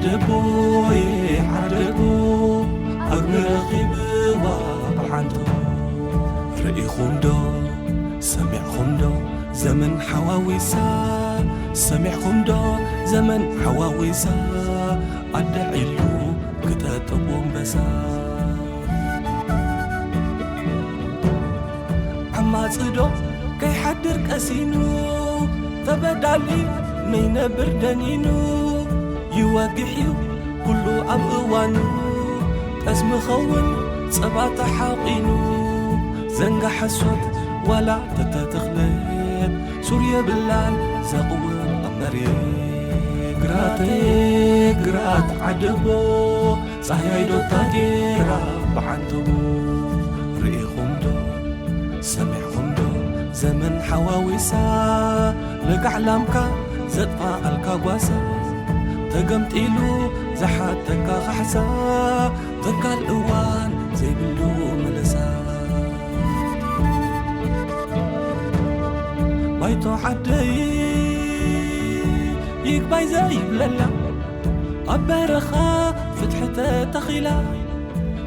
ዓደቦየ ዓደቦ፣ ኣግሪ ረኺብዋ ብሓንቶ። ርኢኹም ዶ ሰሚዕኹም ዶ ዘመን ሓዋዊሳ? ሰሚዕኹም ዶ ዘመን ሓዋዊሳ? ኣደ ዒሉ ክጠጥቦ ኣንበሳ። ዓማጺ ዶ ከይሓድር ቀሲኑ፣ ተበዳሊ ነይነብር ደኒኑ። ይወግሕ እዩ ኩሉ ኣብ እዋኑ፣ ጠስሚ ኸውን ጸባ ተሓቒኑ። ዘንጋ ሓሶት ዋላ ተተተኽለት፣ ሱር የብላን ዘቕውም ኣብ መሬት። ግራተይ ግራት ዓደቦ፣ ጻህያይ ዶ ታጌራ ብዓንተቦ። ርኢኹም ዶ ሰሚዕኹም ዶ ዘመን ሓዋዊሳ? ለጋዕ ላምካ ዘጥፋኣልካ ጓሳ፣ ተገምጢሉ ዝሓተካ ካሕሳ፣ ተካል እዋን ዘይብሉ ምልሳ። ባይቶ ዓደይ ይግባይ ዘይብለላ፣ ኣብ በረኻ ፍትሒ ተተኺላ፣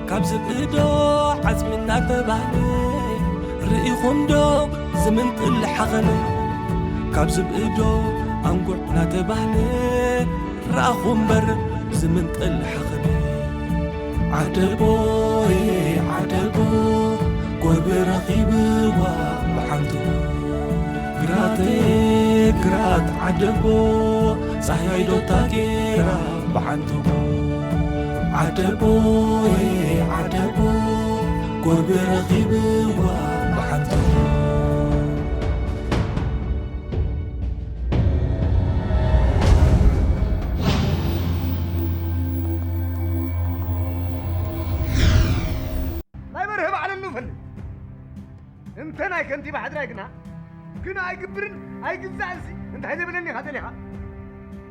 ካብ ዝብኢ ዶ ዓጽሚ እናተባህለ፣ ርኢኹም ዶ ዝምንጥል ሓኸነ? ካብ ዝብኢ ዶ ኣንጉዕ እናተባህለ፣ ረኣኹ እምበር ዝምንጥል ሓኸነ። ዓደቦየ ዓደቦ፣ ጎርቢ ረኺብዋ ብሓንቶ። ግራተይ ግራት ዓደቦ፣ ጻህያይ ዶ ታጌራ ብዓንተቦ። ዓደቦየ ዓደቦ፣ ጎርቢ ረኺብዋ ብሓንተቦ። ናይ በርሀ ባዕለሉ ፈልጥ። እንተ ናይ ከንቲባ ሕድራይ ግና፣ ግን ኣይግብርን ኣይግዛእንሲ እንታይ ደበለኒ ኢኻ ደሊኻ?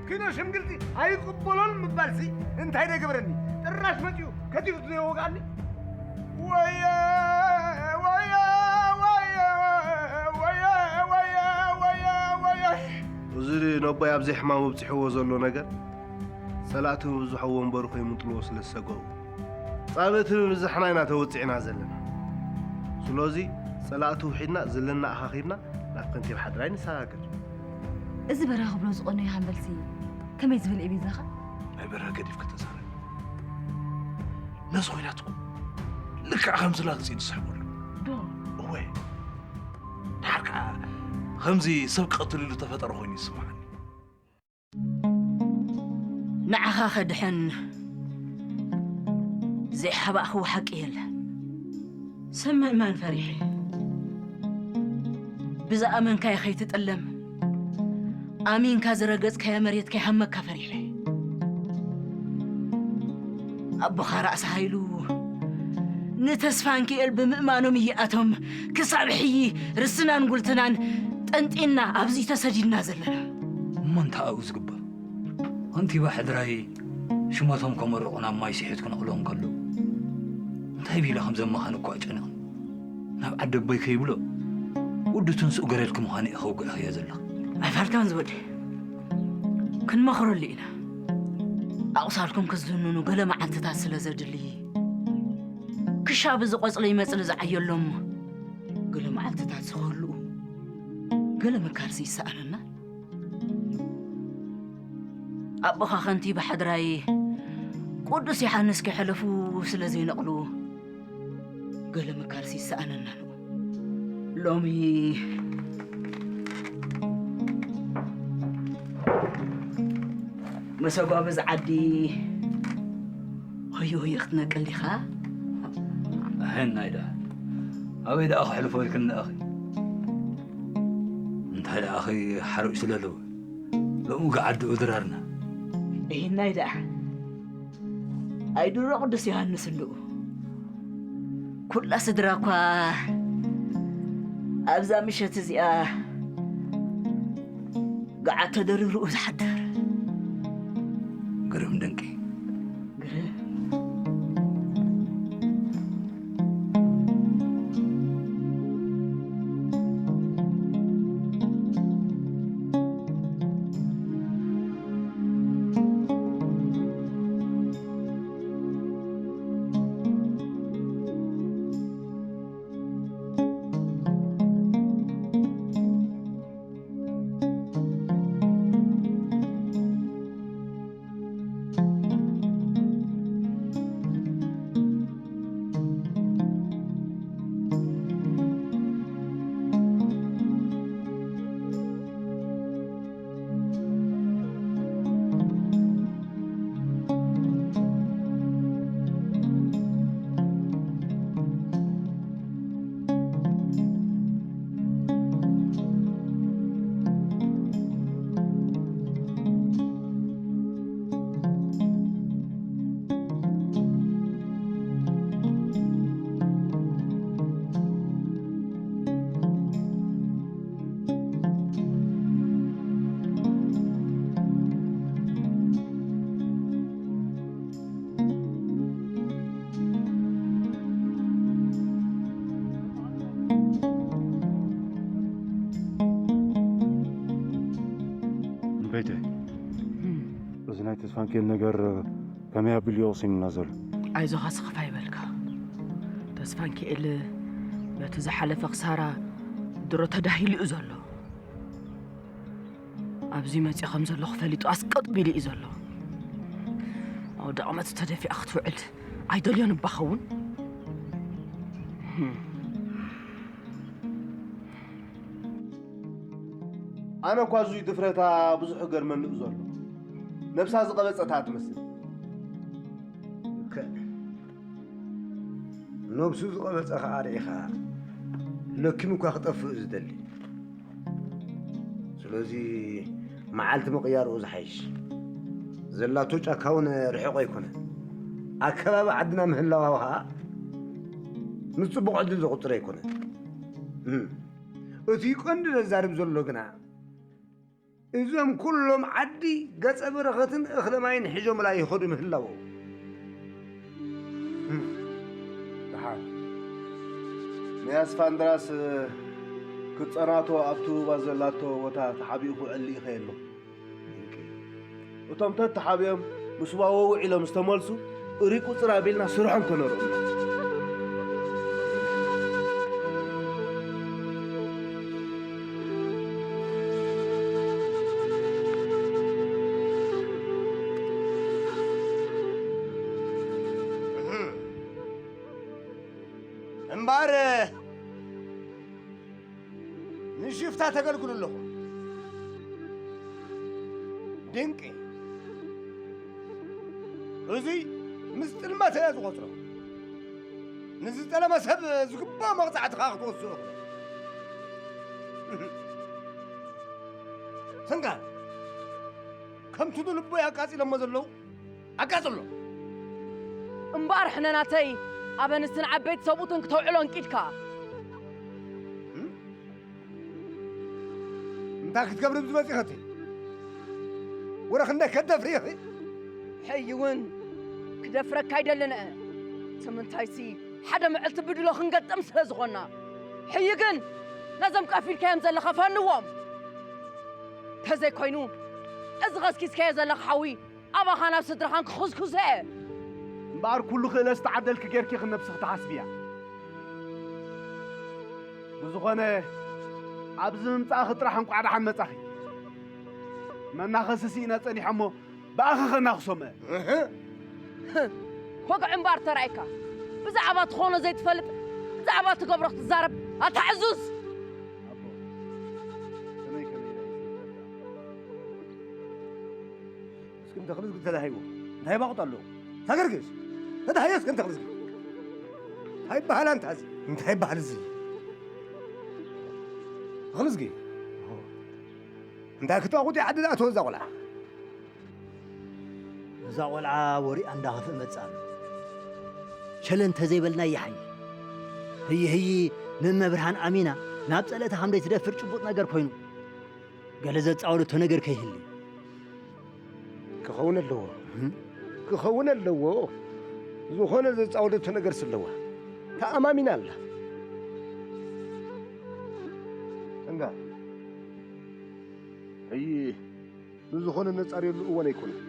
ኪኖ ሽምግልቲ ኣይቕበሎን ምባልሲ እንታይ ደገበረኒ? ጥራሽ መጺኡ ከቲቱ ዘይወግኣኒ? ወየ፣ ወየ፣ ወየ፣ ወየ፣ ወየ፣ ወየ፣ ወየ። እዚ ነቦይ ኣብዚ ሕማም ኣብጺሕዎ ዘሎ ነገር፣ ጸላእቲ ምብዝሖ ወንበሩ ከይምንጥልዎ ስለ ዝሰገኡ፣ ጻብእቲ ምብዛሕና ኢና ተወጺዕና ዘለና። ስለዚ፣ ጸላእቲ ውሒድና፣ ዘለና ኣኻኺብና፣ ናብ ከንቲባ ሓድራይ ንሰጋገር። እዚ በረኸ ክብሎ ዝቐነዮ ሃምበልሲ ከመይ ዝብል እዩ ቤዛኻ? ናይ በረኸ ገዲፍኪ ተዛረቢ። ነዚ ኹናት እኮ ልክዕ ከምዚ ላግጺ እዩ ዝስሕበሉ። ዶ? እወ። ደሓር ከኣ ከምዚ ሰብ ክቐትል ኢሉ ተፈጠረ ኮይኑ ይስምዓኒ። ንዓኻ ከድሕን ዘይሓባእኽዎ ሓቂ የለን። ሰብ ምእማን ፈሪሐ። ብዝኣመንካዮ ከይትጥለም፣ ኣሚንካ ዝረገጽካዮ መሬት ከይሃመካ ፈሪሐ። ኣቦኻ ራእሲ ሃይሉ ንተስፋንኪኤል ብምእማኖም እየኣቶም ክሳብ ሕዪ ርስናን ጉልትናን ጠንጢንና ኣብዚ ተሰዲድና ዘለና። እሞ እንታይ ኣብኡ ዝግበር? ከንቲባ ሕድራይ ሽመቶም ከመርቑ ናብ ማይ ስሒት ክነቕሎም ከለዉ፣ እንታይ ቢለ ከም ዘመኻኒ እኳ ጨኒቕኒ። ናብ ዓዲ ኣቦይ ከይብሎ፣ ውዲ ትንስኡ ገረድኪ ምዃኑ እየ ከውግዕኽዮ ዘለኹ። ኣይፋልካን ዝወዲ፣ ክንመኽረሉ ኢና። ኣቑሳልኩም ክዝንኑ ገለ መዓልትታት ስለ ዘድሊ፣ ክሻ ብዝቆጽለ ይመጽሊ ዝዓየሎም ገለ መዓልትታት ዝኸልኡ ገለ መካርሲ ይሰኣነና። ኣቦኻ ከንቲባ ሕድራይ ቅዱስ ዮሃንስ ከይሐለፉ ስለ ዘይነቕሉ፣ ገለ መካርሲ ይሰኣነና ኣሎ። ሎሚ መሰጓ በዚ ዓዲ ሆየ ሆየ ክትነቅል ዲኻ? ኣሄናይ ደኣ፣ ኣበይ ደኣ ክሕልፎ ኢልክኒ ደኣኺ? እንታይ ደኣኺ ሓሩጭ ስለ ኣለዎ፣ ሎሚ ገዓዲ ድራርና። እሂናይ ደኣ፣ ኣይ ድሮ ቅዱስ ዮሃንስ ኣለዉ። ኩላ ስድራ እኳ ኣብዛ ምሸት እዚኣ ገዓት ተደሪሩ ዝሓድር። ግርም ድንቂ። ግርም። እዚ ናይ ተስፋንኪኤል ነገር ከመይ ኣቢሉ ይቕሲንና ዘሎ? ኣይዞኻ፣ ስኽፍ ኣይበልካ። ተስፋንኪኤል በቲ ዝሓለፈ ክሳራ ድሮ ተዳሂሉ እዩ ዘሎ። ኣብዚ መፂኡ ከም ዘለኹ ፈሊጡ ኣስቀጥ ቢሉ እዩ ዘሎ። ኣብ ደቕመት ተደፊኣ ክትውዕል ኣይደልዮን እባ ኸውን። ኣነ እኳ እዙይ ድፍረታ ብዙሕ ገርመኒ እዩ ዘሎ። ነብሳ ዝቐበጸታ ትመስል። እከ፣ ነብሱ ዝቐበጸ ኸኣ ርኢኻ፣ ለኪሙ እኳ ክጠፍእ እዩ ዝደሊ። ስለዚ መዓልቲ ምቕያርኡ ዝሓይሽ። ዘላቶ ጫካ እውን ርሑቕ ኣይኮነን። ኣከባቢ ዓድና ምህላዋ ኸኣ ምስ ጽቡቕ ዕድል ዘቑጽር ኣይኮነን። እም። እቲ ቀንዲ ዘዛርብ ዘሎ ግና፣ እዞም ኩሎም ዓዲ ገጸ በረኸትን እኽለ ማይን ሒዞምላ ይኸዱ ምህላዎም። እም። ደሓን። ናይ ኣስፋንድራስ ክጸናቶ ኣብቲ ሩባ ዘላቶ ቦታ ተሓቢኡ ክውዕል ልኢኸ ኣሎ። እቶም ተተሓቢኦም ምስ ዋወ ውዒሎም ዝተመልሱ፣ እሪ ቁጽር ኣቢልና ስርሖም ከነርኦም። እምበኣር፣ ንሽፍታ ተገልግሉ ኣለኹም። ድንቂ። እዙይ ምስ ጥልመት እየ ዝቖጽሮ። ንዝጠለመ ሰብ ዝግባእ መቕጻዕቲ ኸኣ ክትወስዱ ኢኹም። ስንካ፣ ከምቲ ንልቦይ ኣቃጺሎሞ ዘለዉ፣ ኣቃጽሎ። እምበኣር ሕነ ናተይ ኣብ ኣንስትን ዓበይቲ ሰብኡትን ክተውዕሎ እንቂድካ። እም? እንታይ ክትገብሪ ብዝመጺኸቲ? ወረ ክንደይ ከትደፍሪ ኢኺ? ሕይ እውን ክደፍረካ ኣይደልን እየ። እቲ ምንታይሲ ሓደ መዕልቲ ብድሎ ክንገጥም ስለ ዝኾንና። ሕይ ግን ነዞም ቀፊልካዮም ዘለኻ ፈንዎም። ተዘይኮይኑ እዚ ኸስኪስካዮ ዘለኻ ሓዊ ኣባኻን ኣብ ስድራኻን ክኹስኩስ እየ። እምበኣር ኩሉ ክእለ ዝተዓደልኪ ጌርኪ ኢኺ ነብስኺ ትሓስብያ። ብዝኾነ ኣብዚ ምምጻእኺ ጥራሕ እንቋዕ ደሓን መጻኺ። መናኸሲ ስኢነ ጸኒሐ እሞ ብኣኺ ከናኽሶም እየ። እህ። ወግዒ እምበኣር ተራእየካ። ብዛዕባ ትኾኖ ዘይትፈልጥ ብዛዕባ ትገብሮ ክትዛረብ ኣታ ዕዙዝ። ኣቦ፣ ከመይ ከመይ ኢለ እስኪ እንተ ክልዝጊ ተዳሂዎ እንታይ ባቑጥ ኣለዎ? ተገርግስ ተዳሃየ እስኪ እንተ ክልዝጊ እንታይ ይበሃል ኣንታ እዚ? እንታይ ይበሃል እዚ? ክልዝጊ እንታይ ክትባቑጥ ዓዲ ዝኣተወ እዛ ቆልዓ? እዛ ቆልዓ ወሪኣ እንዳኸፍእ መጻ ኣሎ። ሸለ እንተዘይበልና ይሓይሽ። ህይ ህይ ንእመ ብርሃን ኣሚና ናብ ጸለእታ ከም ዘይትደፍር ጭቡጥ ነገር ኮይኑ። ገለ ዘጻወደቶ ነገር ከይህሉ። ክኸውን ኣለዎ። እም? ክኸውን ኣለዎ። ዝኾነ ዘጻወደቶ ነገርስ ኣለዋ። ተኣማሚና ኣላ። እንዳ። ሕይ፣ ንዝኾነ ነጻርየሉ እዋን ኣይኮነን።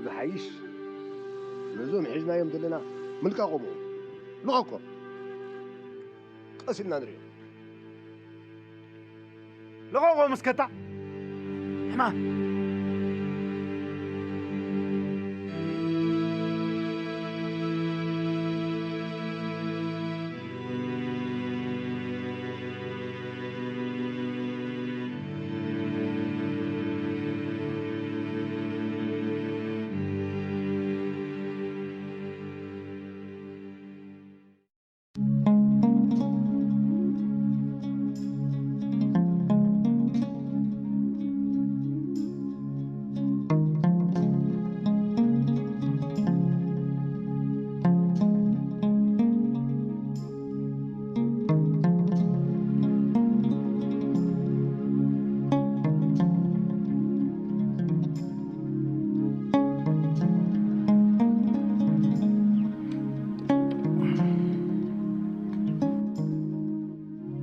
ዝሓይሽ፣ ነዞም ሒዝናዮም ዘለና ምልቃቖም እዩ። ልቐቆም። ቀስ ኢልና ንሪኦ። ልቐቖም እስከ እታ ሕማም።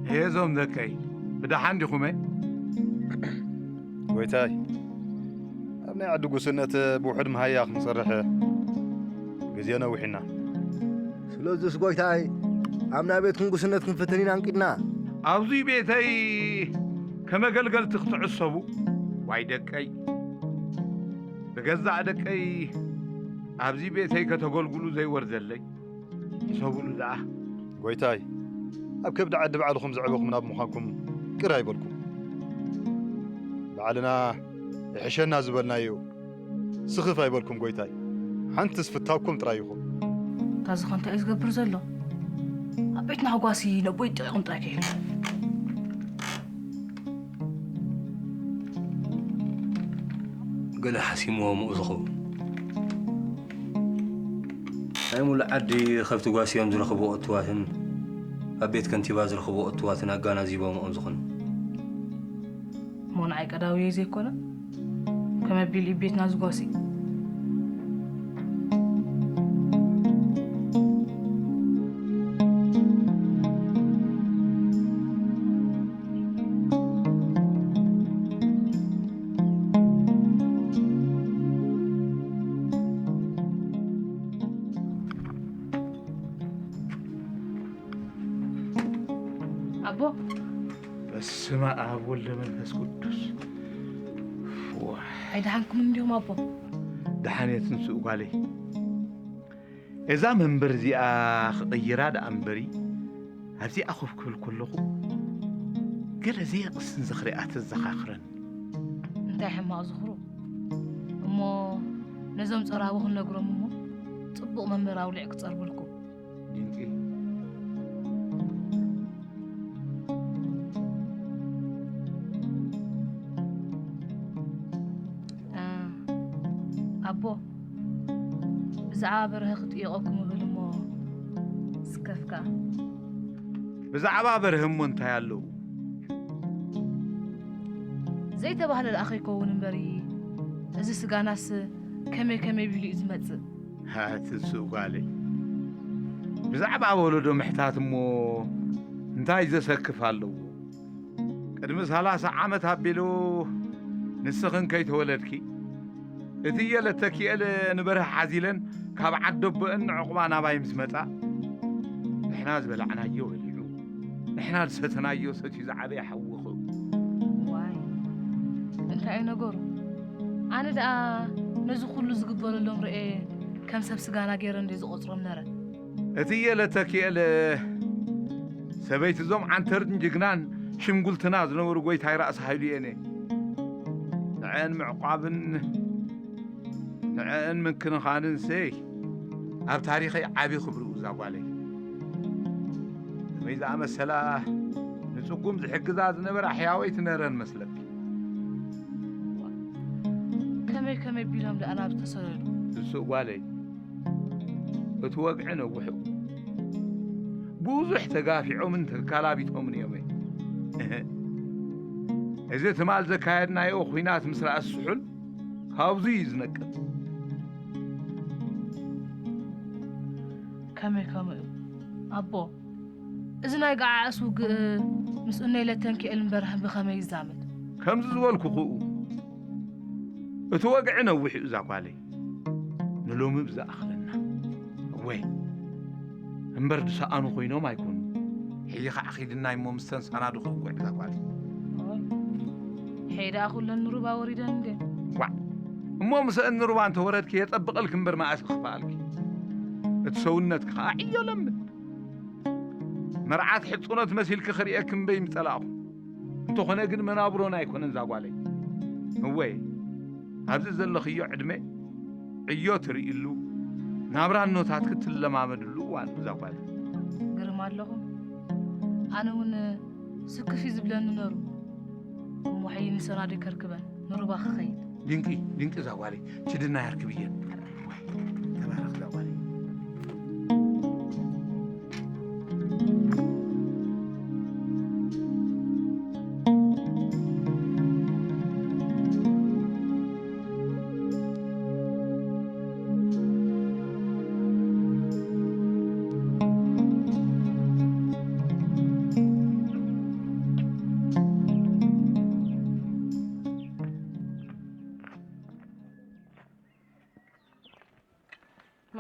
ሄዞም ደቀይ፣ ብደሓን ዲኹመ? ጎይታይ፣ ኣብ ናይ ዓዲ ጉስነት ብውሑድ መሃያ ክንሰርሕ ግዜ ነዊሕና። ስለዚስ ጎይታይ፣ ኣብ ናይ ቤትኩም ጉስነት ክንፍትን ኢና ኣንቂድና። ኣብዚ ቤተይ ከመገልገልቲ ክትዕሰቡ፣ ዋይ ደቀይ፣ ብገዛእ ደቀይ ኣብዚ ቤተይ ከተገልግሉ ዘይወርደለይ። ሕሰቡሉ ደኣ። ጎይታይ፣ ኣብ ከብዲ ዓዲ ባዕልኹም ዘዕበኹም ናብ ምዃንኩም ቅር ኣይበልኩም። ባዕልና ይሕሸና ዝበልናዮ ስኽፍ ኣይበልኩም ጎይታይ። ሓንትስ ፍታውኩም ጥራይ ይኹን። እታ ዝኾነ እንታይ እዩ ዝገብር ዘሎ? ኣብ ቤትና ጓሲ ነቦይ ጥዒቑም ጥራይ ከይህሉ። ገለ ሓሲምዎ ምኡ ዝኸውን። ናይ ሙሉእ ዓዲ ከብቲ ጓስዮም ዝረኽብዎ እትዋትን ኣብ ቤት ከንቲባ ዝረኽብዎ እትዋትን ኣጋናዚቦምኦም ዝኾኑ። እሞ ንዓይ ቀዳውየይ ዘይኮነ? ከመ ቢል እዩ ቤትና ዝጓሲ? ኣቦ። በስመ ኣብ ወልደ መንፈስ ቅዱስ። ዋ። ኣይደሓንኩምን እንዲኹም ኣቦ? ደሓን እየ ትንስኡ ጓለይ። እዛ መንበር እዚኣ ክቕይራ ደኣ እምበሪ፣ ኣብዚኣ ኮፍ ክብል ከለኹ ገለ ዘየቕስን ዝኽሪኣ ተዘኻኽረኒ። እንታይ ሕማቕ ዝኽሩ? እሞ ነዞም ጸራቡ ክንነግሮም እሞ ጽቡቕ መንበር ኣውሊዕ ክጸርብልኩም። ድንቂ። እ፣ ኣቦ፣ ብዛዕባ በርሀ ክጥይቐኩም እብል እሞ ስከፍካ። ብዛዕባ በርሀ እሞ እንታይ ኣለዎ? ዘይተባህለ ደኣ ከይከውን እምበሪ፣ እዚ ስጋናስ ከመይ ከመይ ቢሉ እዩ ዝመጽእ? ሃ፣ ትንስእ ጓለይ። ብዛዕባ ወለዶ ምሕታት እሞ እንታይ ዘሰክፍ ኣለዎ? ቅድሚ ሰላሳ ዓመት ኣቢሉ ንስኽን ከይተወለድኪ፣ እትየ ለተኪኤል ንበርሀ ሓዚለን ካብ ዓዲ ኣቦአን ንዕቑባ ናባይ ምስ መጻ፣ ንሕና ዝበላዕናዮ በሊዑ፣ ንሕና ዝሰተናዮ ሰትዩ ዝዓበየ ሓዊ ኸው። ዋይ፣ እንታይ እዩ ነገሩ? ኣነ ደኣ ነዚ ኩሉ ዝግበረሎም ርኤ ከም ሰብ ስጋና ገይረ እንደ ዝቖጽሮም ነረ። እትየ ለተኪኤል ሰበይቲ እዞም ዓንተርን ጅግናን ሽምጉልትና ዝነበሩ ጎይታይ ራእሲ ሃይሉ የኔ። ንዐን ምዕቋብን ንዐን ምክንኻንን ሰይ ኣብ ታሪኸይ ዓቢ ክብሪ እዛ ጓለይ። ከመይ ዝኣመሰላ ንጽጉም ዝሕግዛ ዝነበራ ሕያወይቲ ነረን መስለኪ። ከመይ ከመይ ቢሎም ደኣ ናብ ዝተሰደዱ? ትንስእ ጓለይ፣ እቲ ወግዒ ነዊሑ። ብዙሕ ተጋፊዖምን ተጋላቢጦምን እዮም። እህ። እዚ ትማል ዘካየድናዮ ኲናት ምስ ራእሲ ስሑል ካብዙ እዩ ዝነቅል። ከመይ ከመይ እዩ? ኣቦ፣ እዚ ናይ ገዓዕስ ውግእ ምስ እኖይ ለተንኪኤልን በርሀን ብኸመይ ይዛመድ? ከምዚ ዝበልኩ ክኡ፣ እቲ ወግዒ ነዊሕ እዩ እዛ ጓለይ። ንሎሚ ብዝኣኽለና። እወ፣ እምበር ዝሰኣኑ ኮይኖም ኣይኮኑን። ሕጂ ኸዓ ኺድናይ እሞ ምስተን ሰናዱ ክውግዕ እዛ ጓለይ። ኦይ፣ ሕጂ ደኣ ኩለን ንሩባ ወሪደን እንዴ? ዋዕ፣ እሞ ምሰአን ንሩባ እንተወረድኪ የጸብቐልኪ እምበር መኣስ ክኽፍኣልኪ። እቲ ሰውነትኪ ኸዓ ዕዮ ለምድ። መርዓት ሕጹኖት መሲልኪ ክርእየኪ እምበይ ምጸላእኹ። እንተኾነ ግን መናብሮና ኣይኮነን እዛ ጓለይ። እወ፣ ኣብዚ ዘለኽዮ ዕድመ ዕዮ ትርእይሉ፣ ናብራ እኖታትኪ ትለማመድሉ እዋን እዛ ጓለይ። ግርም ኣለኹም። ኣነ እውን ስክፍ እዩ ዝብለኒ ነሩ። እሞ ሕጂ ንሰናዱ ከርክበን ንሩባ ክኸይድ። ድንቂ፣ ድንቂ እዛ ጓለይ። ችድና ያርክብየን። ወይ፣ ተባረኽ እዛ ጓለይ።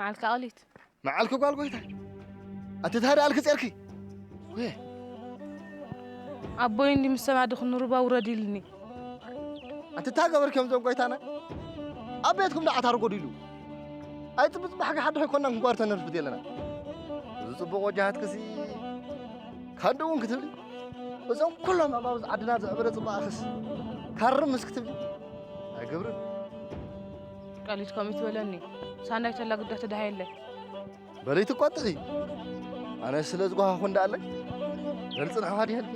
ኣልካ ኣሊት። መዓልኪ ጓል ጎይታ። ኣንቲ ታዲያ ኣልኪ ጼርኪ? ወ ኣቦይ እንዲ ምስ ሰማድኹ ንሩባ ውረድ ኢልኒ። ኣንቲ እንታይ ገበርኪ እዮም እዞም ጎይታና? ኣብ ቤትኩም ደኣ ኣታርጎዱ ኢሉ። ኣይ ጽቡቅ ጽባሕ ሓድሕ ኣይኮናን ክንጓር ተነርፍት የለና። እዚ ጽቡቅ ወጃሃትክሲ ካንዲ እውን ክትብሊ። እዞም ኩሎም ኣባብዝ ዓድና ዘዕበረ ጽባቕኽስ ካርም ምስ ክትብሊ። ኣይገብርን። ቀሊት ከምኡ ትበለኒ። ሳንዳይ ተላግዳ ተዳሃየለይ። በለይ ትቋጥዒ። ኣነ ስለ ዝጓሃኹ እንዳኣለይ። በል ጽንሕኻ ዲሃልኪ።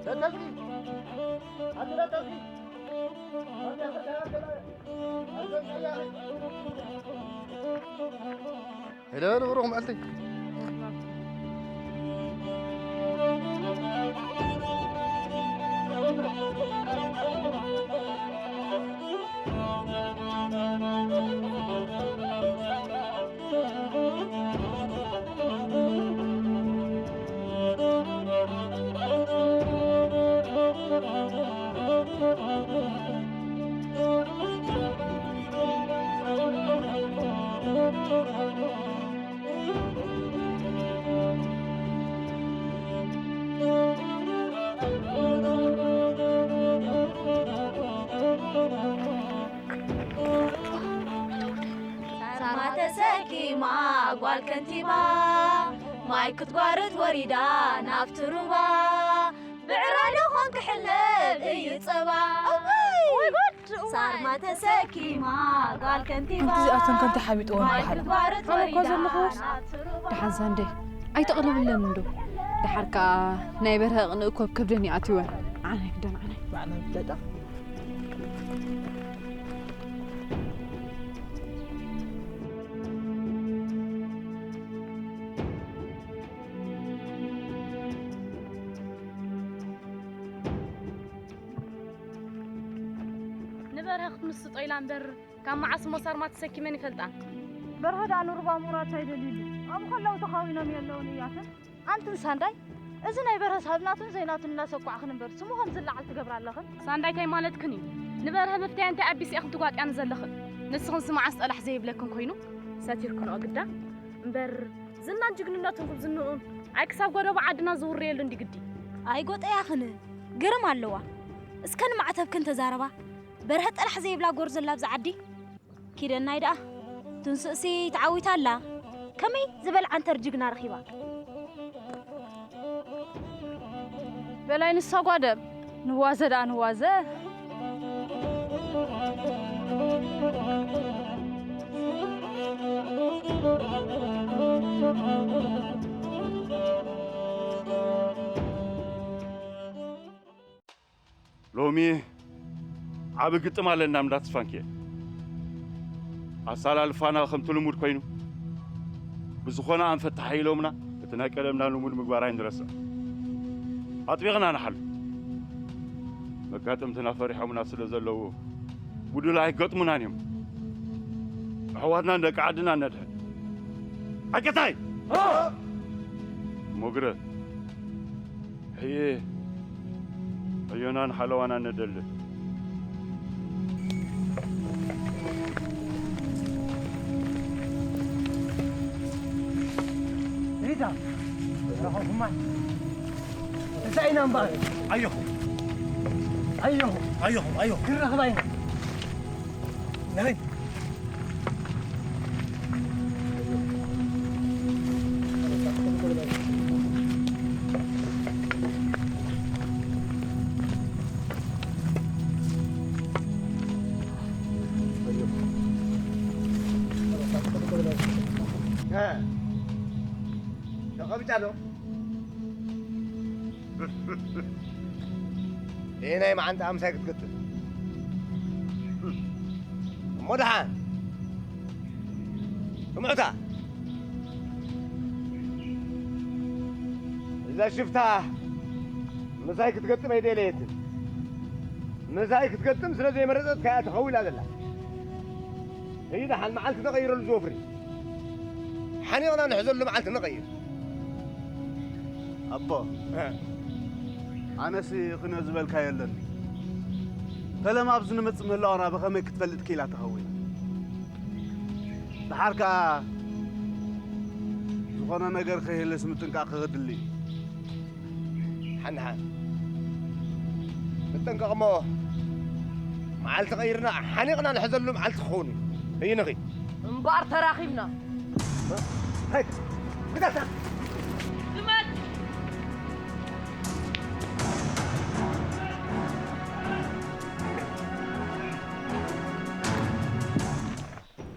ደቀልኪ። ኣቲ ደቀልኪ። ኣቲ ደቀልኪ። ሄሎ፣ ሄሎ፣ ብሩኽ መዓልቲ። ሳርማ ተሰኪማ ጓል ከንቲባ፣ ማይ ክትጓርት ወሪዳ ናብቲ ሩባ፣ ብዕራይ ዶ ኾን ክሕለብ እዩ ጸባ። እዋይ! ወይ ጉድ! እዋይ! ሳርማ ተሰኪማ ጓል ከንቲባ፣ ከምቲ እዚኣተን ከንታ ሓቢጥወን ማይ በሃላ። ክትጓርት ኣነ እኮ ወሪዳ ዘለኹስ ናብቲ ሩባ። ደሓን ሳንደይ፣ ኣይተቕልብለን እንዶ። ደሓር ከኣ ናይ በርሀ ቅንእ እኮ ኣብ ከብደን ይኣትወን። ዓናይ ክደን ዓናይ። ባዕለን ፍለጣ። ንበርሀ ክትምስጦ ኢላ እምበር፣ ካብ መዓስ እሞ ሳርማ ተሰኪመን ይፈልጣ? በርሀ ደኣ ንሩባ ምቑራጽ ኣይደልዩሉ። ኣብኡ ከለዉ ተኻዊኖም የለውን እያትን። ኣንትን ሳንዳይ፣ እዚ ናይ በርሀስ ሃብናቱን ዘይናቱን እናሰኳዕኽን እምበር፣ ስሙ ከም ዝለዓል ትገብራ ኣለኽን። ሳንዳይ፣ እንታይ ማለትክን እዩ? ንበርሀ ምፍታያ እንታይ ኣቢስ ኢኽን ትጓጥያን ዘለኽን? ንስኽንስ መዓስ ጠላሕ ዘይብለክን ኮይኑ? ሰቲርክንኦ ግዳ እምበር፣ ዝናን ጅግንነቱን ክብዝንኡን ኣይ ክሳብ ጎደቦ ዓድና ዝውረየሉ እንዲ ግዲ። ኣይ ጎጠያኽን፣ ግርም ኣለዋ። እስከ ንማዕተብክን ተዛረባ። በርሀ ጠላሕ ዘይብላ ጎርዞ ኣላ ኣብዚ ዓዲ። ኪደናይ ደኣ ትንስእሲ ተዓዊታ ኣላ። ከመይ ዝበል ዓንተር ጅግና ረኺባ። በላይ ንሳ ጓደብ ንዋዘ ደኣ ንዋዘ። ሎሚ ዓቢ ግጥም ኣለና እም ዳትስፋንኬ። ኣሰላልፋና ከምቲ ልሙድ ኮይኑ፣ ብዝኾነ ኣንፈታሕ ኢሎምና፣ እቲ ናይ ቀደምና ልሙድ ምግባር ኣይንረስዕ። ኣጥቢቕና ንሓሉ። መጋጥምትና ፈሪሖምና ስለ ዘለዉ፣ ብዱል ኣይገጥሙናን እዮም። ኣሕዋትናን ደቂ ዓድናን ነድሕን። ኣይቀታይ! ሞግረ፣ ሕየ፣ ዕዮናን ሓለዋናን ነደሊ። ሪታ፣ ረኸብኩማ። እዛ ኢና እምበኣር። ኣዮኹም። ኣዮኹም። ኣዮኹም፣ ኣዮኹም። ክንረኽባ ኢና። ነይ። እ፣ ተቐቢጻ ዶ? ይህ ናይ መዓንጣ ምሳይ ክትገጥም እሞ ደሓን ስምዑታ። እዛ ሽፍታ ምሳይ ክትገጥም ኣይደለየትን። ምሳይ ክትገጥም ስለ ዘይመረጸት ከኣ ተኸዊላ ዘላ። እዩ ደሓን መዓልቲ ተቐይረሉ ዝወፍሪ። ሓኒቕና ንሕዘሉ መዓልቲ ንቐይር። ኣቦ፣ እ። ኣነስ ክነ ዝበልካ የለን። ፈለማ ኣብዚ ንመጽእ ምህላውና ብኸመይ ክትፈልጥ ክኢላ ተኸውን? ደሓር ከኣ ዝኾነ ነገር ከይህልስ ምጥንቃቕ ክግድል እዩ። ሓንሓን ምጥንቀቕ እሞ መዓልቲ ቀይርና ሓኒቕና ንሕዘሉ መዓልቲ ክኸውን እዩ። እይንኺ እምበኣር ተራኺብና።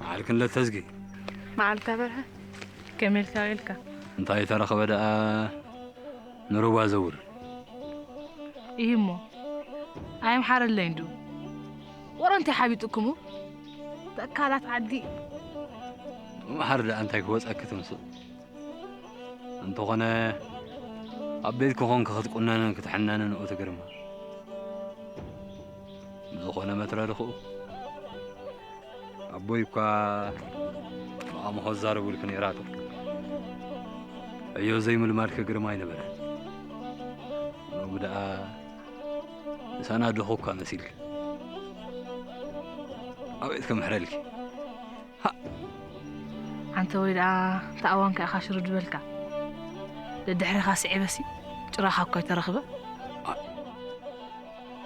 መዓልክን ለተዝጊ። መዓልታ በርሀ ከመይ ኢልካ ውዒልካ? እንታይ ተረኸበ ደኣ ንሩባ ዘውር። ኢሂሞ ኣይምሓረለይን ድዩ? ወረ እንታይ ሓቢጥኩሙ? ተካላት ዓዲ። መሓር ደኣ እንታይ ክወፀኪ ትምስል? እንተኾነ ኣብ ቤት ክኾንኪ ክትቁነንን ክትሕነንን እኡ ትግርማ። ብዝኾነ መትረሪ ክኡ ኣቦይ እኳ ብኣምሆ ዛረቡልኪ ነይራቶ። ዕዮ ዘይምልማድኪ ግርማ ኣይነበረን። ሎሚ ደኣ ምሳና ኣለኹ እኳ መሲልኪ። ኣቤት ክምሕረልኪ። ኣንተ ወይ ደኣ ተኣዋንካ ኢኻ ሽርድ በልካ። ደድሕሪኻ ስዒበሲ ጭራኻ እኳ ኣይተረኽበ።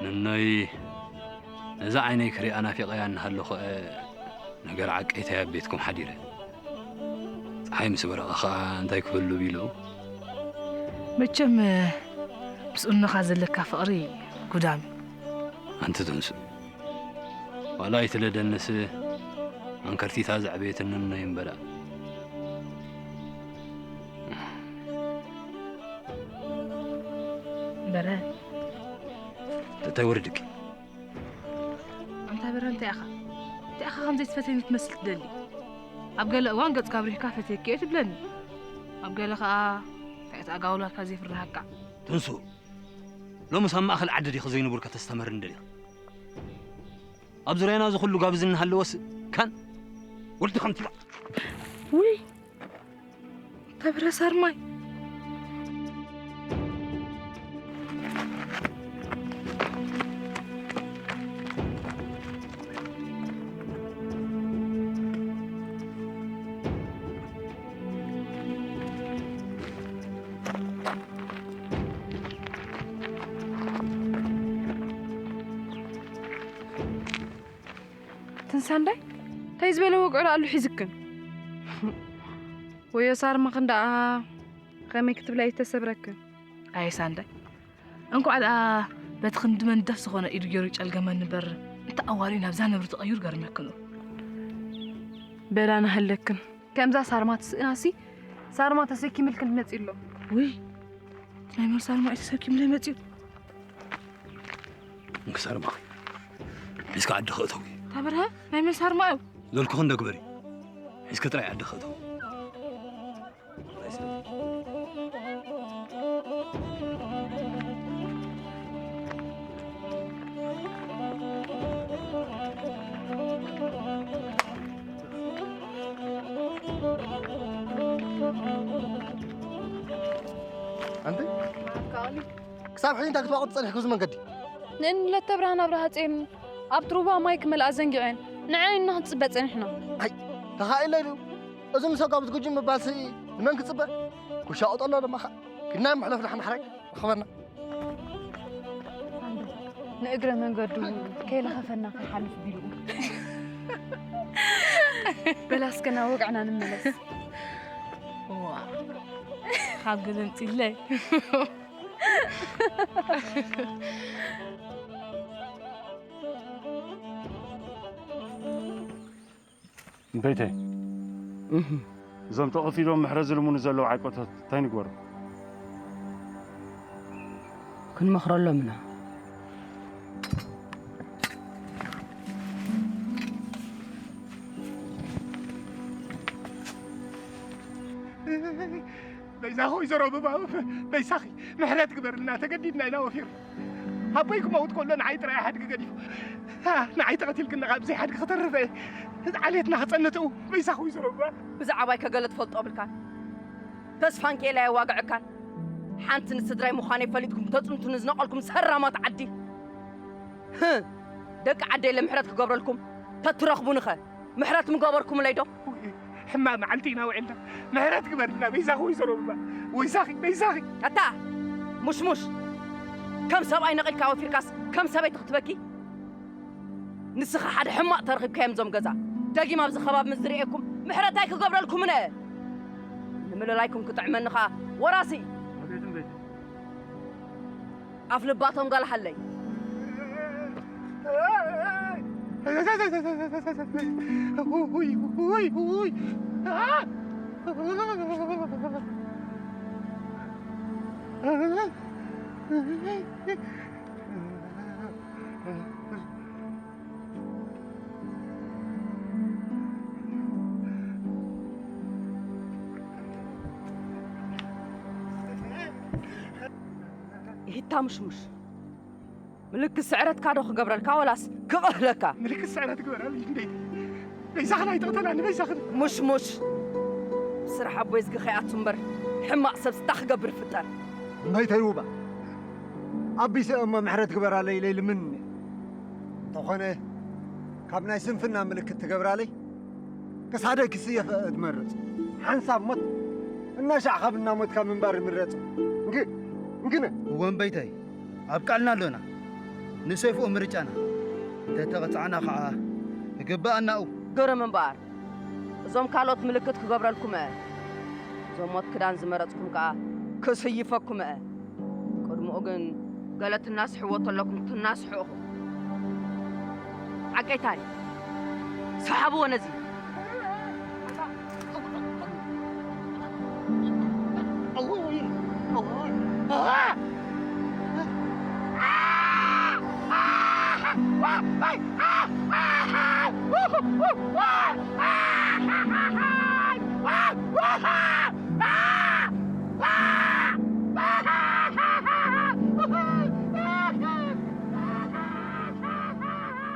ንነይ ነዛ ዓይነይ ክሪኣ ናፊቐያ እናሃለኹ ነገር ዓቀይተይ ኣብ ቤትኩም ሓዲረ። ፀሓይ ምስ በረቐ ኸዓ እንታይ ክህሉ ቢሉ? መቸም ምስ እኖኻ ዘለካ ፍቕሪ ጉዳም እዩ። ኣንቲ ትንሱ ዋላ ኣይትለደንስ ኣንከርቲታ ዘዕበየትኒ እኖይ እምበራ። በረ ተታይ ወርድኪ ኣንታ በረ እንታይ ኢኻ እንታይ ኢኻ ከም ዘይትፈትየኒ ትመስል ትደሊ። ኣብ ገለ እዋን ገጽካ ኣብሪህካ ፈትየኪ እየ ትብለኒ። ኣብ ገለ ኸኣ እንታይ ተኣጋውላልካ ዘይፍርሃካ። ትንሱ ሎምስ ኣብ ማእኸል ዓዲ ዲኺ ዘይንቡር ከተስተምርኒ ደሊኺ? ኣብ ዙርያና እዚ ኩሉ ጋብዝ እናሃለወስ ካን ወዲ ከምትላ ውይ ተብረሳር ማይ ትንሳንዳይ እንታይ ዝበለ ወግዑ ኣሉ ሒዝክን ወዮ ሳርማኽን ደኣ ከመይ ክትብላ ይተሰብረክን ኣየ ሳንዳይ እንኳዕ ደኣ በቲ ክንዲ መንደፍ ዝኾነ ኢዱ ገይሩ ይጨልገመኒ እምበር እቲ ኣዋሪ ናብዛ ነብሪ ተቐይሩ ገርመክኑ በላና ሃለክን ከምዛ ሳርማ ትስእናሲ ሳርማ ተሰኪምልክን መፂ ኣሎ ውይ ናይ መን ሳርማ እዩ ተሰኪምለይ መፂኡ እንክሳር ማኺ ሒዝካ ዓዲ ክእተው እዩ ታበርሃ ናይ መን ሳርማ እዩ ዘልኩኽን ዶ ግበሪ ሒዝኪ ጥራይ ዓዲ ክእተው ኣንቲ ክሳብ ሕጂ እንታይ ክትዋቕጥ ጸኒሕኪ ኣብዚ መንገዲ? ንእኒ ለተብርሃን ኣብርሃ ጼን ኣብ ትሩባ ማይ ክመልኣ ዘንጊዐን ንዐን ኢና ክንጽበ ጸኒሕና። ኣይ ተኻኢለይ ድዩ? እዚ ምስ ኣጋብዝ ጉጅ ምባልሲ ንመን ክጽበ? ኩሻቑጠሎ ድማ ኸ ግናይ ምሕለፍ ዳሕና ሕራይ ረኸበና። ንእግረ መንገዱ ከይለኸፈና ከይሓልፍ ቢሉ በላስከ ናብ ወግዕና ንመለስ ዋ ካብ ገለ ምፅለይ እንበይተይ እዞም ተቐፊዶም ምሕረት ዝልምኑ ዘለዉ ዓይቆታት እንታይ ንግበሩ? ክንመኽረሎም ኢና። በይዛኺ ወይዘሮ ብባብ በይሳኺ ምሕረት ግበርልና ተገዲድና ኢና ወፊር ኣቦይ ክመውት ከሎ ንዓይ ጥራይ ሓድጊ ገዲፉ ንዓይ ተቐቲልክና ካብዘይ ሓድጊ ክተርፈ ዓሌትና ክጸንትኡ በይሳኺ ወይዘሮ ብባብ ብዛዕባይ ከገለ ትፈልጦ ብልካን ተስፋን ኬላ የዋግዐካን ሓንቲ ንስድራይ ምዃነይ ፈሊጥኩም ተጽንቱ ንዝነቐልኩም ሰራማት ዓዲ ደቂ ዓደይ ለምሕረት ክገብረልኩም ተትረኽቡንኸ ምሕረት ምገበርኩምለይ ዶ ሕማቕ መዓልቲ ኢና ውዒልና። ምሕረት ግበርልና በይዛኺ ወይዘሮ ሩባ። ወይዛኺ በይዛኺ። ኣታ ሙሽሙሽ፣ ከም ሰብኣይ ነቒልካ ወፊርካስ ከም ሰበይቲ ክትበኪ? ንስኻ ሓደ ሕማቕ ተረኺብካዮም እዞም ገዛ። ደጊም ኣብዚ ከባቢ ምስ ዝርእየኩም ምሕረት ኣይክገብረልኩምን እየ። ንምልላይኩም ክጥዕመኒ ኸኣ ወራሲ እዩ። ኣፍልባቶም ጋል ሓለይ። ይታ ሙሽሙሽ ምልክት ስዕረትካ ዶ ክገብረልካ ወላስ ክቕህለካ? ምልክት ስዕረት ግበራለይ እንዴ። በይዛኽን ኣይትቕተላኒ በይዛኽን። ሙሽሙሽ ስራሕ ኣቦይ ዝጊ ከይኣቱ እምበር ሕማቕ ሰብ ስታ ክገብር ፍጠር። እምበይተይ ውባ ኣቢሰ እሞ ምሕረት ግበራለይ ኢለ ይልምን እየ። እንተኾነ ካብ ናይ ስንፍና ምልክት ትገብራለይ ክሳደኪ ስየፈ እድመርጽ ሓንሳብ ሞት እናሻዕ ካብ እናሞትካ ምንባር ይምረጽ። እንግ እንግነ እወ እምበይተይ ኣብ ቃልና ኣሎና። ንሰይፍኡ ምርጫና እንተተቐጻዕና ኸዓ ክግብኣና እው። ግርም እምበኣር እዞም ካልኦት ምልክት ክገብረልኩም እየ። እዞም ሞት ክዳን ዝመረጽኩም ከኣ ክስይፈኩም እየ። ቅድምኡ ግን ገለ ትናስሕዎ ተለኩም ትናስሑ ኢኹም። ዓቀይታይ ሰሓብዎ ነዚ።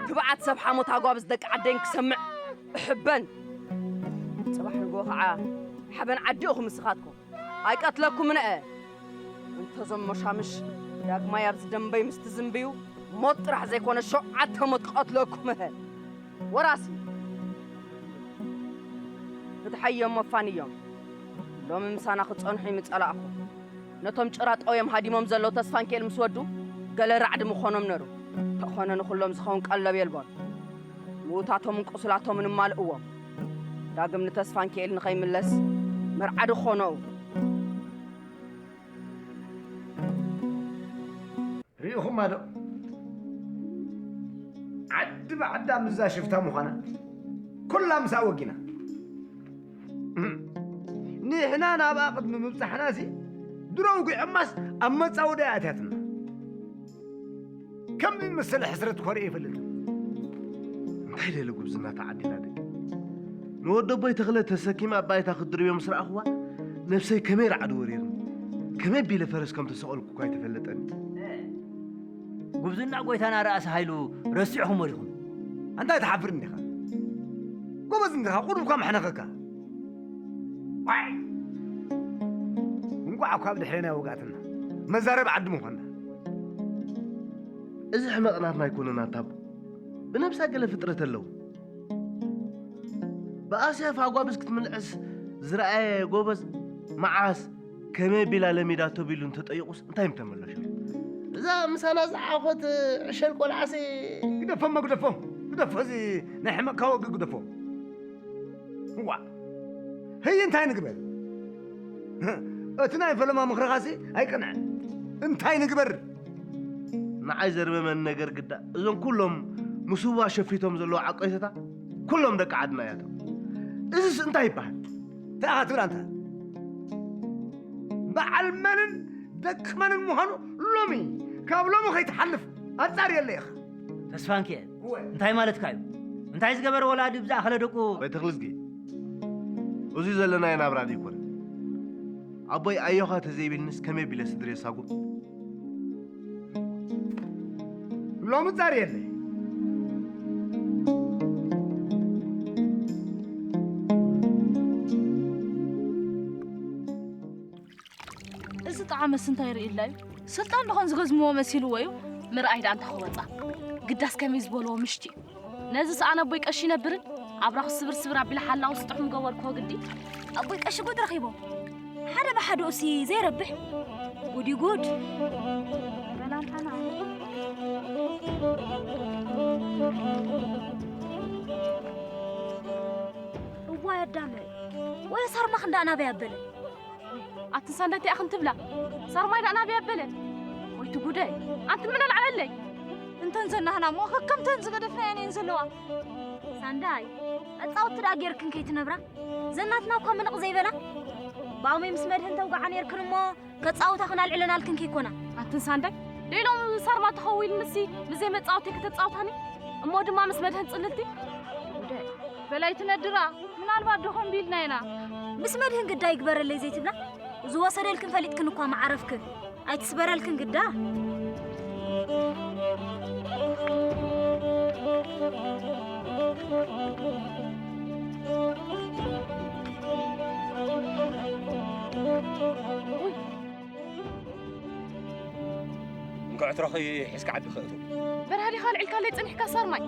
ትብዓት ሰብ ሓሞት ኣጓብዝ ደቂ ዓደይን ክሰምዕ እሕበን። ጽባሕ ንግሆ ኸዓ ሓበን ዓዲ ኢኹም ንስኻትኩም። ኣይቀትለኩምን እየ። እንተዞም መሻምሽ ዳግማይ ኣብዚ ደንበይ ምስ ትዝንብዩ ሞት ጥራሕ ዘይኮነ ሸውዓተ ሞት ክቐትለኩም እየ። ወራሲ ፍትሐዮም መፋንዮም ሎሚ ምሳና ክጸንሑ እዩ ምጸላእኹ። ነቶም ጭራ ጠውዮም ሃዲሞም ዘለዉ ተስፋንኪኤል ምስ ወዱ ገለ ራዕዲ ምኾኖም ነሩ። እንተኾነ ንኹሎም ዝኸውን ቀለብ የልቦን። ምዉታቶምን ቁሱላቶምን እማልእዎም። ዳግም ንተስፋንኪኤል ንኸይምለስ መርዓዲ ክኾኖ እዩ። ርኢኹማ ዶ? ዓዲ ብዓዳ ምስዛ ሽፍታ ምዃና ኩላ ምስኣ ወጊና። ንሕና ናብኣ ቅድሚ ምብጻሕናሲ ድሮ ውጒዖማስ ኣብ መጻወድያ ኣትያትና። ከምዚ ዝመሰለ ሕስረት እኳ ርእየ ኣይፈልጥን። እንታይ ደለ ጉብዝና እታ ዓዲ ናደይ። ንወደቦይ ተኽለ ተሰኪማ ኣብ ባይታ ክትድርብዮ ምስ ረኣኽዋ ነብሰይ ከመይ ራዕዲ ወሪርኒ። ከመይ ኣቢለ ፈረስ ከም ተሰቐልኩ እኳ ኣይተፈለጠኒ። ጉብዝና ጎይታና ራእሲ ሃይሉ ረሲዕኹሞ ዲኹም? ኣንታ ኣይትሓፍርን ዲኻ? ጎበዝ እንዲኻ፣ ቁሩብ እኳ መሕነኸካ። ዋይ! እንቋዕ እኳ ኣብ ድሕሬና ኣይወግኣትና። መዛረቢ ዓዲ ምኾንና። እዚ ሕመቕ ናትና ኣይኮነን ኣታ ኣቦ። ብነብሳ ገለ ፍጥረት ኣለዉ። ብኣስያፍ ኣጓብዝ ክትምልዕስ ዝረኣየ ጎበዝ መዓስ ከመይ ቢላ ለሚዳቶ ቢሉ እንተጠይቑስ እንታይ ምተመለሸሉ? እዛ ምሳና ዝዓኾት ዕሸል ቆልዓሲ ግደፎ እሞ ግደፎ፣ ግደፎ፣ እዚ ናይ ሕመቕካ ወግእ ግደፎ። እዋ፣ ህይ እንታይ ንግበር? እቲ ናይ ፈለማ ምኽርኻሲ ኣይቀንዐን። እንታይ ንግበር? ንዓይ ዘርመመኒ ነገር ግዳ እዞም ኩሎም ምስዋ ሸፊቶም ዘለዉ ዓቆይተታ ኩሎም ደቂ ዓድና እያቶም። እዝስ እንታይ ይበሃል? እንታይ ኢኻ ትብል ኣንታ? በዓል መንን ደቂ መንን ምዃኑ ሎሚ ካብ ሎሚ ከይትሓልፍ ኣጻርየለይ ኢኻ። ተስፋንኪኤል እወ። እንታይ ማለትካ እዩ? እንታይ ዝገበረ ወላዲ ብዝኣኸለ ደቁ በይ ተኽልዝጊ፣ እዙይ ዘለናዮ ናብራ ደይኮነ። ኣቦይ ኣዮኻ ተዘይቢልንስ ከመይ ቢለ ስድሪ የሳጉም? ሎሚ ጻር የለ። እዚ ጠዓመስ እንታይ ርኢ ኣላ እዩ? ስልጣን ደኾን ዝገዝምዎ መሲልዎ እዩ። ምርኣይ ደኣ እንታይ ክወጻ? ግዳስ ከመይ ዝበልዎ ምሽቲ እዩ። ነዚ ሰኣን ኣቦይ ቀሺ ይነብርን ኣብራኹ ስብር ስብር ኣቢለ ሓላው ስጡሕ ምገበርክዎ ግዲ። ኣቦይ ቀሺ ጉድ ረኺቦም። ሓደ ብሓደኡሲ ዘይረብሕ። ጉድ እዩ ጉድ። ሰላም ሓና። እዋይ ኣዳመ፣ ወይ ሳርማ ክንዳ ናበይ ኣበለ? ኣትን ሳንዳይ እንታይ ኢኽን ትብላ? ሳርማይ ደኣ ናበይ ኣበለ? ወይ ትጉደይ። ኣንትን ምን ኣልዓለለይ? እንተን ዘናህና እሞ ከከምተን ዝገደፍናየን እየን ዘለዋ። ሳንዳይ፣ መጻወቲ ደኣ ጌርክን ከይትነብራ። ዘናትና እኳ ምንቕ ዘይበላ። ብኣሞይ ምስ መድህን ተውጋዓ ኔርክን እሞ ከጻውታ ክናልዕለናልክን ከይኮና። ኣትን ሳንዳይ፣ ደይሎም ሳርማ ተኸዊልንሲ ብዘይ መጻወቲ ከተጻውታኒ? እሞ ድማ ምስ መድህን ጽልልቲ? ጉደይ። በላይ ትነድራ፣ ምናልባት ደኾን ቢልና ኢና። ምስ መድህን ግዳይ ይግበረለይ ዘይትብላ? ዝወሰደልክን ፈሊጥክን እኳ መዓረፍክን። ኣይትስበረልክን ግዳ። እንኳዕ ትረኺ ሒዝካ ዓዲ ክእቱ። በረኻ ዲኻ ኣልዒልካለይ ጸኒሕካ ሳርማይ?